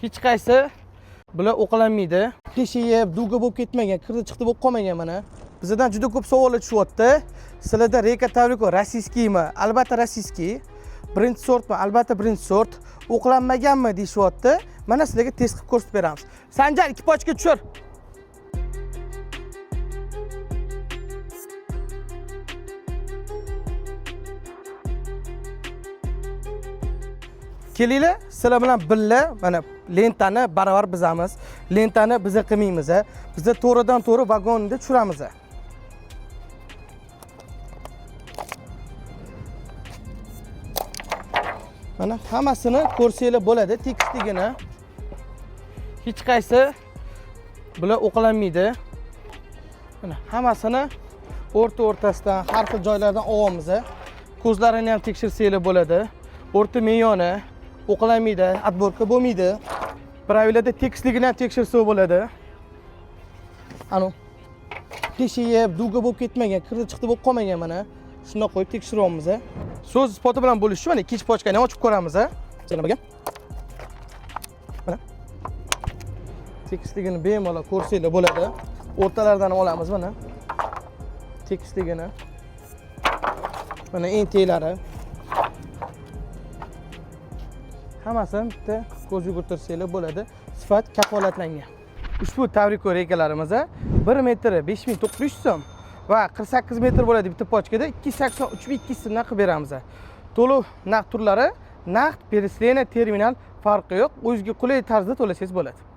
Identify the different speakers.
Speaker 1: Hech qaysi bular o'qlanmaydi. Teshiyib, дуга bo'lib ketmagan, kirdi chiqdi bo'lib qolmagan mana. Bizdan juda ko'p savollar tushyapti. Sizlarda река Tavrico российский mi? Albatta российский. Birinchi sortmi? Albatta birinchi sort. O'qlanmaganmi deyishyapti. Mana sizlarga test qilib ko'rsatib beramiz. Sanjar, ikki pochka tushir. Kelinglar, sizlar bilan birga mana lentani baravar bizamiz. Lentani biza qilmaymiz. Biza to'g'ridan to'g'ri vagonda tushiramiz. Mana hammasini ko'rsanglar bo'ladi, tekisligini. Hech qaysi bular o'qlanmaydi. Mana hammasini o'rta o'rtasidan, har xil joylardan olyapmiz. Ko'zlarini ham tekshirsanglar bo'ladi. O'rta me'yoni o'qlanmaydi, отборка bo'lmaydi. Правила da tekisligini ham tekshirsa bo'ladi. Anu teshiyib, дуга bo'lib ketmagan, kirdi chiqdi bo'lib qolmagan mana. Shundoq qo'yib tekshiryapmiz. So'z isboti bilan bo'lishi mana ikkinchi pochkani ham ochib ko'ramiz. Sizlar birga. Mana. Tekisligini bemalol ko'rsanglar bo'ladi. O'rtalaridan olamiz mana. Tekisligini. Mana eng teglari. Hammasini bitta ko'z yugurtirsanglar bo'ladi. Sifat kafolatlangan. Ushbu Tavrico rekalarimiz 1 metri 5900 so'm va 48 metr bo'ladi bitta pochkada 283 200 so'mdan qilib beramiz. To'lov naqd turlari naqd, переселение, terminal farqi yo'q. O'zingizga qulay tarzda to'lasangiz bo'ladi.